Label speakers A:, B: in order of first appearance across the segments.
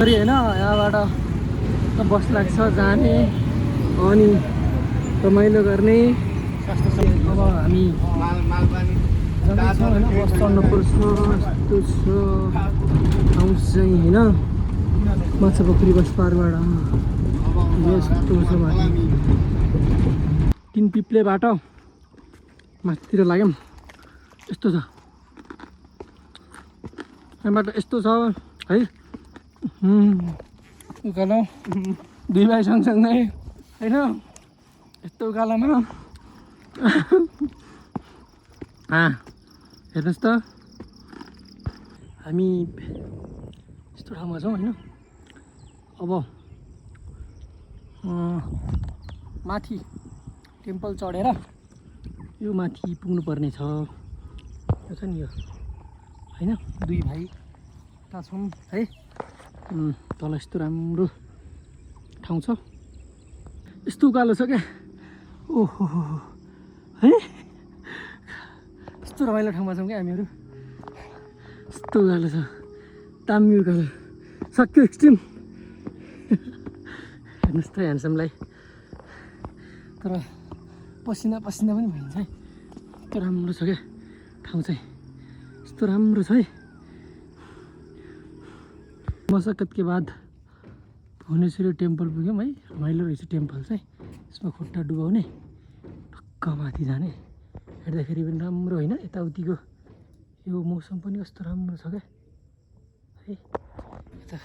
A: होइन यहाँबाट बस लाग्छ जाने अनि रमाइलो गर्ने। अब हामी जाँदैछौँ होइन, बस चढ्नुपर्छ। यस्तो छ ठाउँ चाहिँ होइन, माछा पोखरी बस पारबाट यस्तो छ माथि 3 पिप्ले बाटो माथितिर लाग्यौँ। यस्तो छ यहाँबाट, यस्तो छ है। उकालो 2 भाइ सँगसँगै होइन, यस्तो उकालोमा हेर्नुहोस् त हामी यस्तो ठाउँमा छौँ होइन। अब माथि टेम्पल चढेर यो माथि पुग्नु पर्ने छ। यो छ नि यो होइन, 2 भाइ यता छौँ है। तल यस्तो राम्रो ठाउँ छ, यस्तो उकालो छ क्या। ओहो है, यस्तो रमाइलो ठाउँमा छौँ क्या हामीहरू। यस्तो उकालो छ, दामी उकालो, सक्यो एक्सट्रिम। हेर्नुहोस् त ह्यान्डसमलाई, तर पसिना पसिना पनि भइन्छ है। यस्तो राम्रो छ क्या ठाउँ चाहिँ, यस्तो राम्रो छ है। मशक्कत के बाद भुवनेश्वरी टेम्पल पुग्यौँ है। रमाइलो रहेछ टेम्पल चाहिँ, यसमा खुट्टा डुबाउने, ढक्क माथि जाने, हेर्दाखेरि पनि राम्रो होइन। यताउतिको यो मौसम पनि कस्तो राम्रो छ क्या है। यता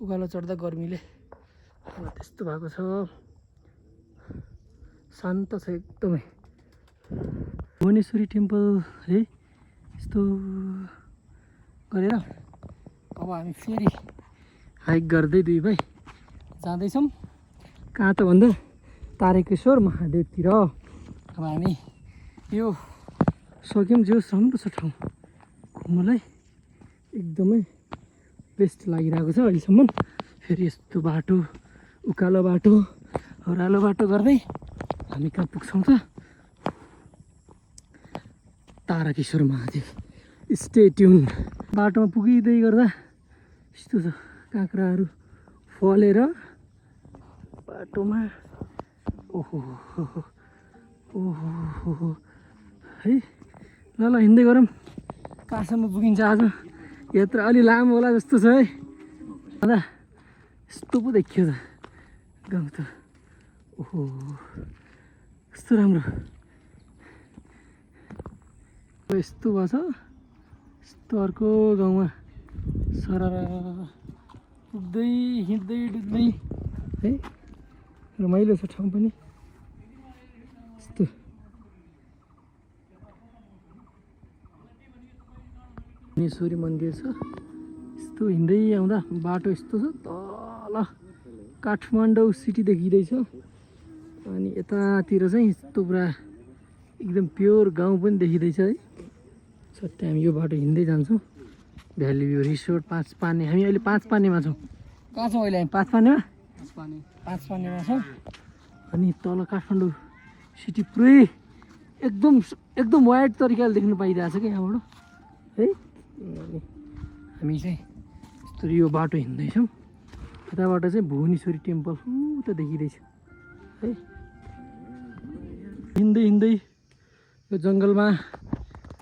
A: उकालो चढ्दा गर्मीले त्यस्तो भएको छ, शान्त छ एकदमै भुवनेश्वरी टेम्पल है। यस्तो गरेर अब हामी फेरि हाइक गर्दै 2 भाइ जाँदैछौँ। कहाँ त भन्दा तारकेश्वर महादेवतिर। अब हामी यो सक्यौँ, जो राम्रो छ ठाउँ घुम्नलाई, एकदमै बेस्ट लागिरहेको छ अहिलेसम्म। फेरि यस्तो बाटो, उकालो बाटो, ओह्रालो बाटो गर्दै हामी कहाँ पुग्छौँ त, तारकेश्वर महादेव। Stay tune. बाटोमा पुगिँदै गर्दा यस्तो छ, काँक्राहरू फलेर बाटोमा। ओहो ओहो है, ल ल हिँड्दै गरौँ, कहाँसम्म पुगिन्छ आज। यात्रा अलि लामो होला जस्तो छ है। दादा यस्तो पो देखियो त गाउँ त। ओहो कस्तो राम्रो, यस्तो भएको छ। यस्तो अर्को गाउँमा सरर पुग्दै हिँड्दै डुल्दै है, रमाइलो छ ठाउँ पनि। यस्तो भुवनेश्वरी मन्दिर छ। यस्तो हिँड्दै आउँदा बाटो यस्तो छ, तल काठमाडौँ सिटी देखिँदैछ, अनि यतातिर चाहिँ यस्तो पुरा एकदम प्योर गाउँ पनि देखिँदैछ है। सट्टै हामी यो बाटो हिँड्दै जान्छौँ। भ्याली भ्यू रिसोर्ट 5 पाने, हामी अहिले 5 पानेमा छौँ। कहाँ छौँ अहिले हामी? 5 पानेमा, 5 पानेमा छौँ। अनि तल काठमाडौँ सिटी पुरै एकदम वाइड तरिकाले देख्नु पाइरहेछ क्या यहाँबाट है। अनि हामी चाहिँ यस्तो यो बाटो हिँड्दैछौँ। यताबाट चाहिँ भुवनेश्वरी टेम्पल उता देखिँदैछ है। हिँड्दै हिँड्दै यो जङ्गलमा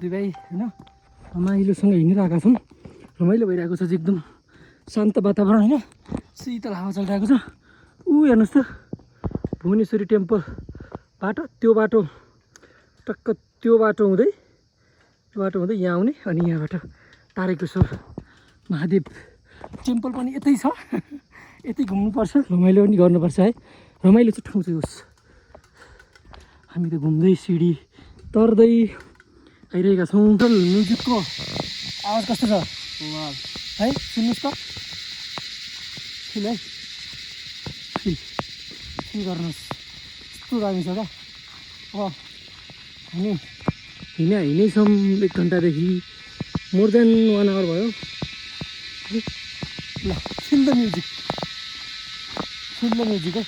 A: 2 भाइ होइन रमाइलोसँग हिँडिरहेका छौँ। रमाइलो भइरहेको छ, एकदम शान्त वातावरण होइन, शीतल हावा चलिरहेको छ। हेर्नुहोस् त भुवनेश्वरी टेम्पल बाटो, त्यो बाटो टक्क त्यो बाटो हुँदै यहाँ आउने, अनि यहाँबाट तारकेश्वर महादेव टेम्पल पनि यतै छ। यतै घुम्नुपर्छ, रमाइलो पनि गर्नुपर्छ है। रमाइलो चाहिँ ठाउँ चाहिँ होस्। हामी त घुम्दै सिडी तर्दै आइरहेका छौँ। म्युजिकको आवाज कस्तो छ है, सुन्नुहोस् त। फिल है, फिल गर्नुहोस्, यस्तो दामी छ क्या। अब हामी हिँडेछौँ 1 घन्टादेखि, मोर देन 1 आवर भयो। ल फिल द म्युजिक है।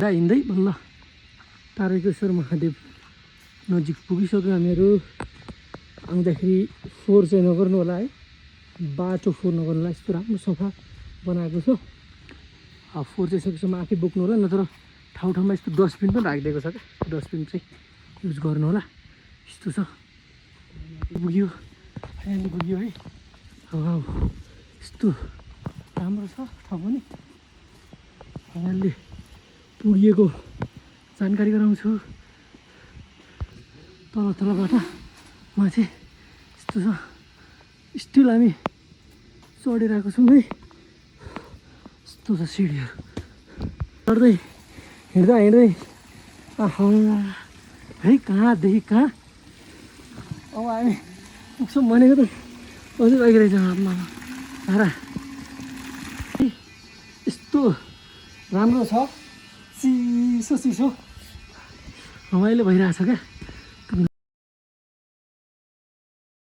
A: हिँड्दै बल्ल तारकेश्वर महादेव नजिक पुगिसक्यो हामीहरू। आउँदाखेरि फोहोर चाहिँ नगर्नु होला है, बाटो फोहोर नगर्नुलाई यस्तो राम्रो सफा बनाएको छ। फोहोर चाहिँ सकेसम्म आफै बोक्नु होला, नत्र ठाउँ ठाउँमा यस्तो डस्टबिन पनि राखिदिएको छ क्या, डस्टबिन चाहिँ युज गर्नु होला। यस्तो छ, पुग्यो फाइनली पुग्यो है। यस्तो राम्रो छ ठाउँ पनि, फाइनली पुगिएको जानकारी गराउँछु। तल तलबाट माथि यस्तो छ, स्टिल हामी चढिरहेको छौँ है। यस्तो छ सिँढीहरू, चढ्दै हिँड्दा हिँड्दै आहा है कहाँदेखि कहाँ अब हामी पुग्छौँ भनेको त अझै बाँकी रहेछ। हारा यस्तो राम्रो छ, चिसो चिसो रमाइलो भइरहेछ क्या।